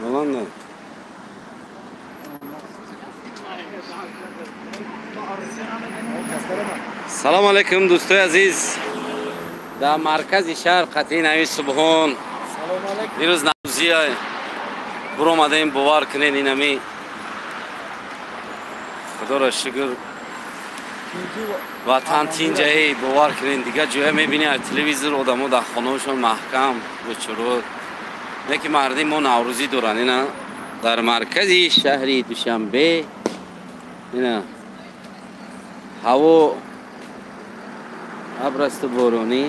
Баланд. Салом алейкум дӯстои азиз. Дар маркази шаҳр қатъи нави Субҳон. Дирӯз наврӯзия буромадаем, бовар кунед, инами худоро шукр, ватан тинҷае, бовар кунед. Дигар ҷоя мебинӣ аз телевизор одамо дар хонаашон маҳкам бечурот. Не ки мардими мо наврӯзӣ доранд. Ина дар маркази шаҳри Душанбе, ина ҳаво абр асту боронӣ,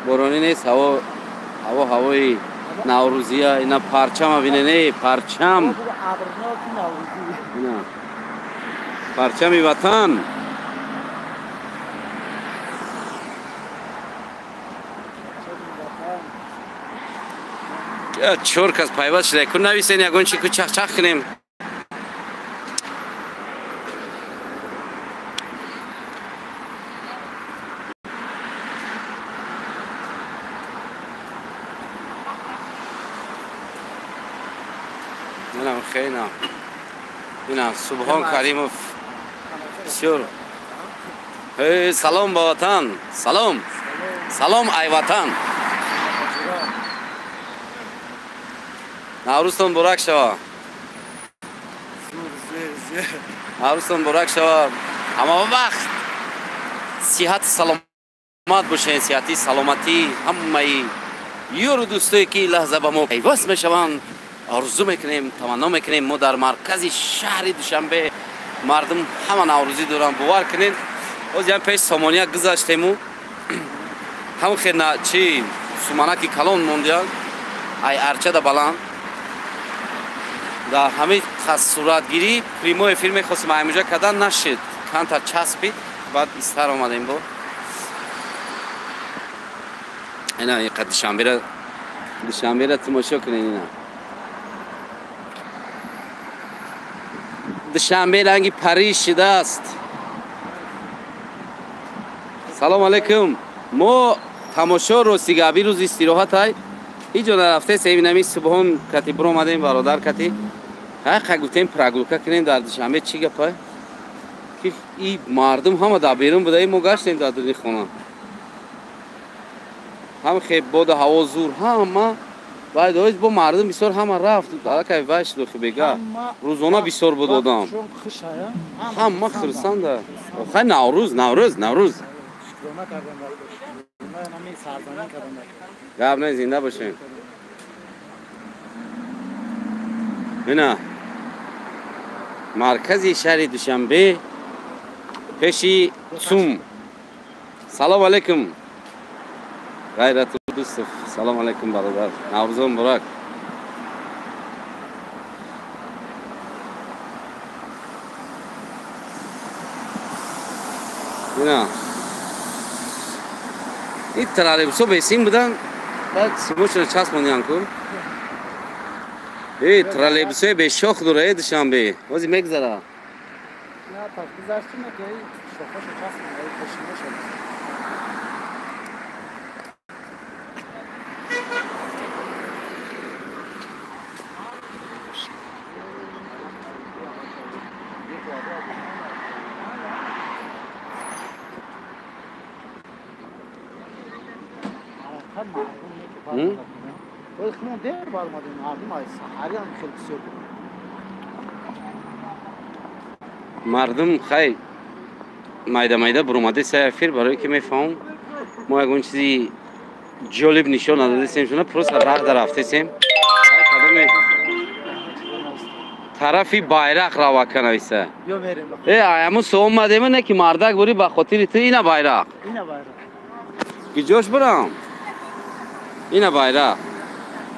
боронӣ нест, ҳаво ҳаво ҳавои наврӯзия. Ина парчама бинед, э парчам, ина парчами ватан. Чор кас пайваст шуда, ку нависен ягон чи, ку чахчах кунем. Инам хейна, ина Субҳон Каримов бисёр. Салом ба ватан, салом, салом ай ватан. Наврӯзтон муборак шава, Наврӯзтон муборак шава. Ҳама вақт сиҳату саломат бошед, сиҳати саломатӣ ҳамаи ёру дӯстое ки лаҳза ба мо пайваст мешаванд орзу мекунем, таманно мекунем. Мо дар маркази шаҳри Душанбе, мардум ҳама наврӯзӣ доранд, бовар кунед. Ҳозир пеш Сомония гузаштему, ҳамон хел чи суманаки калон мондиянд, ай арчада баланд. Дар ҳамин суратгирӣ прямой эфир мехостем, аймуҷа кардан нашид, камтар часпид, баъд истар омадем. Бо ина иқад Душанбера, Душанбера тамошо кунед. Ина Душанбе ранги Париж шудааст. Салом алейкум. Мо тамошо рости габи рӯз истироҳатай, ҳеҷ ҷо нарафтесем. Инами Субҳон кати биромадем, бародар кати ҳаққа гуфтем прогулка кунем дар Душанбе. Чӣ гапай ки и мардум ҳама дар берун буда, мо гаштем дар дуни хона, ҳам хеб боду ҳаво зур, ҳама баъд оиз бо мардум бисёр ҳама рафт аллакай вай шуд. Бега рӯзона бисёр буд одам, ҳама хурсанда. Хай Наврӯз, Наврӯз, Наврӯз, гап не, зинда бошем. Ина маркази шаҳри Душанбе пеши ЦУМ. Салом алейкум, Ғайрату Дӯстов. Салом алейкум, бародар, Наврӯзон муборак. Ина ин троллейбусҳо бесим буданд, баъд симошона часпондиянд ку. Э троллейбусҳои бешох дора э Душанбе, ҳозир мегзара. Мардум хай майда майда буромаде сай эфир, барое ки мефаҳмам мо ягон чизи ҷолиб нишон надодесем, шуна просто раҳ дарафтесем. Кадоме тарафи байрақ равака нависа. Э аяму соомадема, не ки мардак бури ба хотири ту. Ина байрақ киҷош бурам, ина байрақ.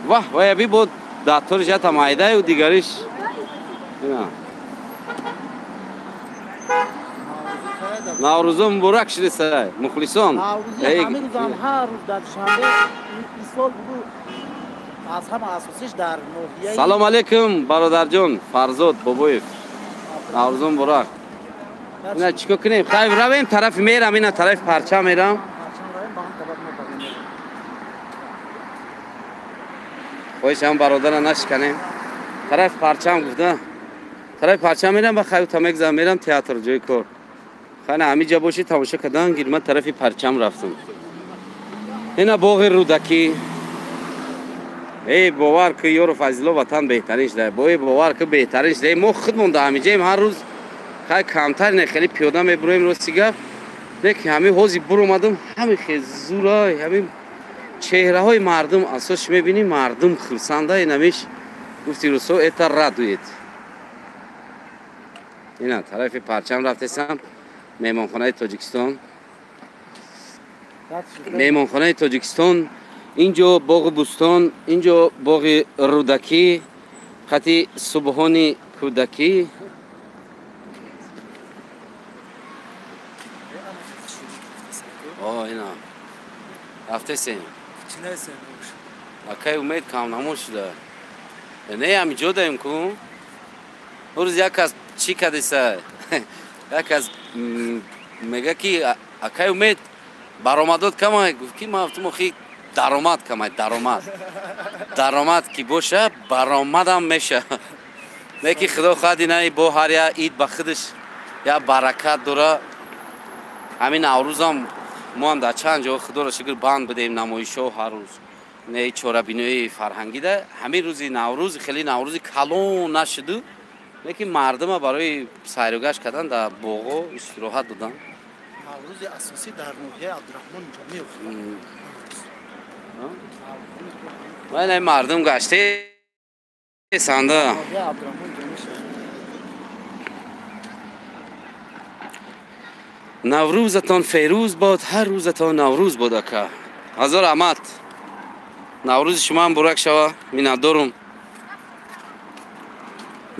Ваҳ, вая би бо даториш ята майдаю дигариш. Ина Наврӯзо муборак шудесай, мухлисон. Ҳамин рӯзам ҳар рӯз дар Душанбе ин сол буду аз ҳама асосиш дар ноҳияи. Салом алейкум, бародарҷон Фарзод Бобоев, Наврӯзо муборак. Ина чикор кунем? Хайр, равем тарафи мерам, ина тарафи парчам мерам. Хоҳишам бародара нашиканем. Тараф парчам гуфта. Тараф парчам мерам ба хайута мегзарам, мерам театр ҷои кор. Хайна ҳамиҷа бошӣ тамошо кардан гир ман тарафи парчам рафтам. Ина боғи Рӯдакӣ. Эй бовар ки ёру фазило ватан беҳтарин шуда. Бой бовар ки беҳтарин шуда. Мо худмон дар ҳамиҷаем ҳар рӯз хай камтар не хеле пиёда мебуроем рости гап. Лекин ҳамин ҳози буромадам ҳамин хезурай ҳамин чеҳраҳои мардум асос мебинӣ мардум хурсанда инамиш гуфти русо это радует. Ина тарафи парчам рафтесам меҳмонхонаи Тоҷикистон. Меҳмонхонаи Тоҷикистон инҷо боғи Бӯстон, инҷо боғи Рӯдакӣ, хати Субҳони Кӯдакӣ. Ина рафтесем. Акай Умед камнамо шуда. Не ҳамиҷо даем ку. Рӯз як кас чӣ кадеса? Як кас мега ки акай Умед баромадот камай. Гуфт ки ман гуфтам охи даромад камай, даромад. Даромад ки боша, баромадам меша. Не ки худо хоҳад ина бо ҳар я ид ба худаш я баракат дора. Ҳамин Наврӯзам мо ҳам дар чанд ҷо худоро шукр банд будем намоишҳо ҳар рӯз. Не чорабинои фарҳангида. Ҳамин рӯзи Наврӯз хеле Наврӯзи калон нашуду, лекин мардума барои сайругашт кардан дар боғҳо истироҳат доданд. Наврӯзи асосӣ дар ноҳияи Абдураҳмон Ҷомӣ афтод. Мардум гаште санда. Наврӯзатон ферӯз бод, ҳар рӯзатон Наврӯз бод ака. Ҳазор раҳмат. Наврӯзи шумоам бурак шава, миннатдорум.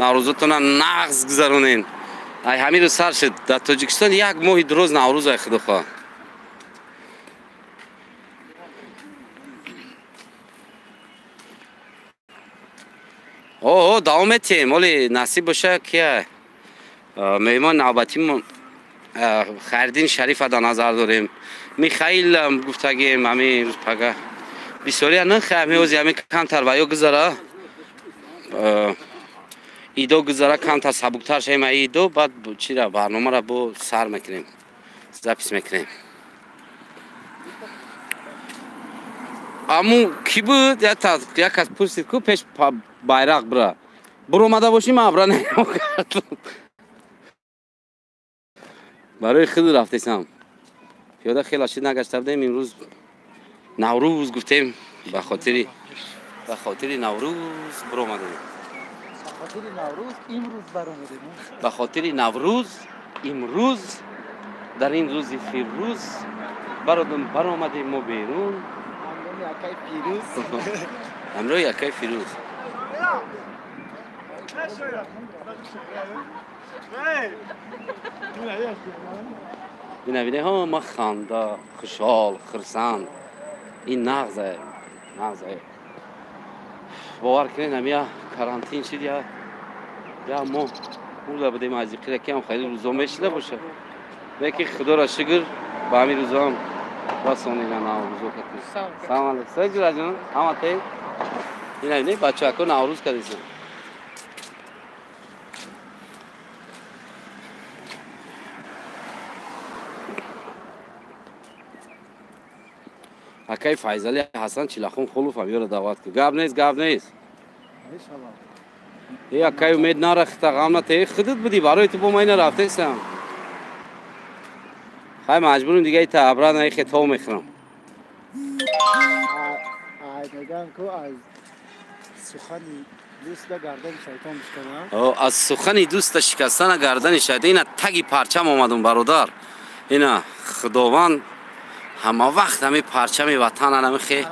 Наврӯзатона нағз гузаронен. Ай ҳамин рӯз сар шуд. Дар Тоҷикистон як моҳи дуроз Наврӯз ай худо хоҳад. О, давом метиҳем. Оли насиб боша ки меҳмон навбатимон Хайриддин Шарифа дар назар дорем. Михаил гуфтагем ҳамин рӯз пага. Бисёрия нахе ҳамин ҳози ҳамин камтар ва ё гузара. Идо гузара камтар сабуктар шавем ай идо, баъд чира барномаро бо сар мекунем. Запис мекунем. Аму ки буд? Як кас пурсид ку пеш байрақ бира. Буромада бошӣ ман абра намекардам. Барои худ рафтесам. Пиёда хеле шид нагашта будем имрӯз Наврӯз гуфтем ба хотири Наврӯз баромадем. Ба хотири Наврӯз имрӯз баромадем. Ба хотири Наврӯз имрӯз дар ин рӯзи фирӯз баромадем мо берун. Ҳамроҳи акай Фирӯз. Ҳамроҳи акай Фирӯз. Бинавиде ҳама ханда, хушҳол, хурсанд. Ин нағзе, нағзе. Бовар кунед ҳамия карантин шид я мо мурда будем аз иқира ки ҳам хеле рӯзо мешида бошад. Лекин худоро шукр ба ҳамин рӯзоам расониданд Наврӯзо кардем. Салом алейкум. Саид ҷон, ҳама тей? Ина не бачаҳо Наврӯз кардесанд. Акай Файзали Ҳасан Чилахон Холов ҳам ёро даъват кун. Гап нест, гап нест. Э акай Умед нарахта ғам натеҳ, худат будӣ барои ту бо ман ина рафтесам. Хай маҷбурем дига ита абра на ихе тов мехӯрам. Ай мегӯям ку аз сухани дӯста гардани шайтон бишканам. Аз сухани дӯста шикастана гардани шайтон. Ина таги парчам омадум бародар. Ина Худованд ҳама вақт ҳамин парчами ватана намихе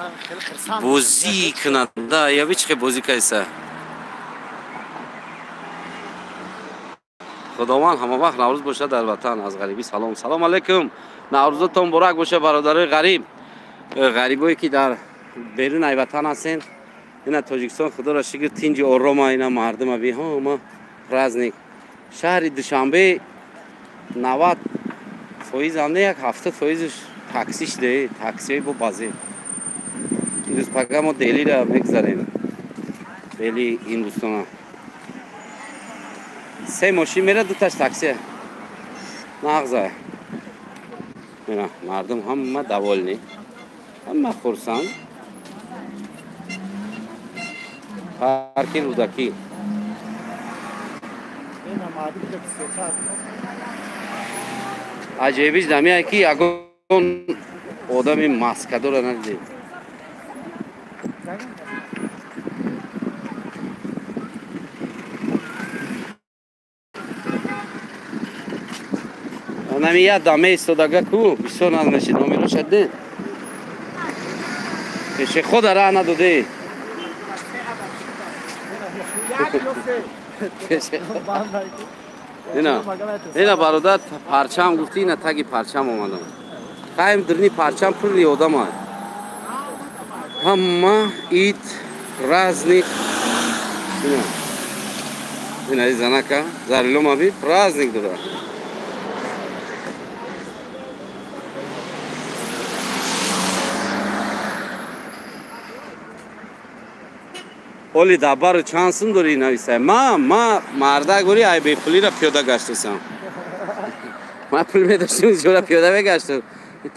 бозӣ кунад. Да, я би чихе бозӣ кайса. Худованд ҳама вақт Наврӯз бошад дар ватан. Аз ғарибӣ салом. Салом алейкум. Наврӯзатон муборак бошад бародарои ғариб. Ғарибое ки дар берун ай ватан ҳастен. Ина Тоҷикистон худоро шукр тинҷи орома, ина мардума би ҳама праздник. Шаҳри Душанбе 90% ам не, як 70%ш такси шуда, таксиҳои бо базе. Имрӯз пага мо Делира мегзарем. Бели Ҳиндустона. Се мошин мера, дуташ такси. Нағза. Мена мардум ҳама довольны. Ҳама хурсанд. Парки Рӯдакӣ. Аҷоибиш дамия ки ягон одами маскадора надидем. Нами як даме истодага ку бисёр наз мешид, номероша дид. Пешехода раҳ надодӣ. Ина бародар, парчам гуфтӣ, ина таги парчам омадам. Қаим дурни парчам пурли одам аст. Ҳама ид праздник. Ина занака зарилома би праздник дора. Оли дабару чанд сум дори нависай? Ма мардак гури ай бепулира пиёда гаштасам. Ма пул медоштам, ҷора пиёда мегаштам.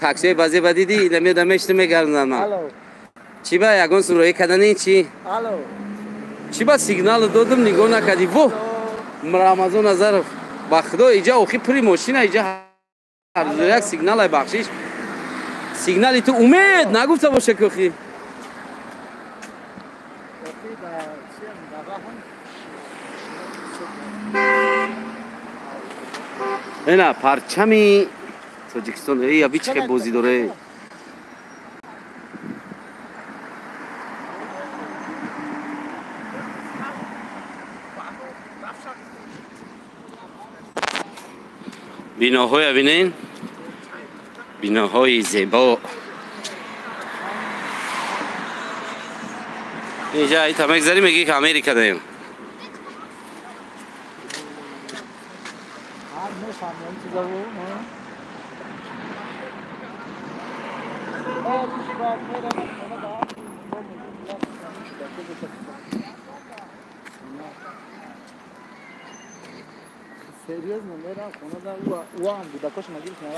Таксиҳои баъзе ба диди, ила меода мешта мегардонад ман. Чӣ ба ягон сум роӣ кардани чӣ? Чӣ ба сигналу додум, нигоҳ накардӣ? Во! Рамазон Назаров, ба худо иҷа охи пури мошина, иҷа ҳар як сигнал ай бахшиш. Сигнали ту умед нагуфта боша ки охи. Ина парчами Тоҷикистон, эй аби чӣ бозӣ дорад. Биноҳоя бинен, биноҳои зебо. Инҷа ита мегзарӣ, мегӣ ки Америка даем.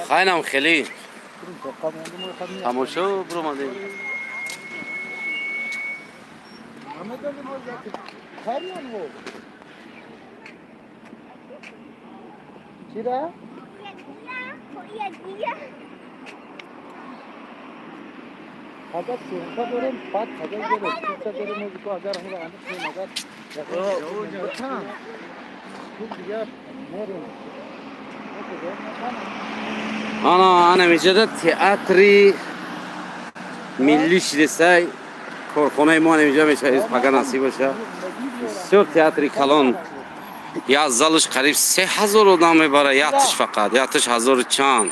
Хайнам хеле тамошо биромадем. Ана ана меҷада театри миллӣ шидесай, корхонаи мо ана меҷа мешавад, пага насиб боша. Бисёр театри калон. Як залш қариб 3000 одам мебара, якташ фақат, якташ ҳазору чанд.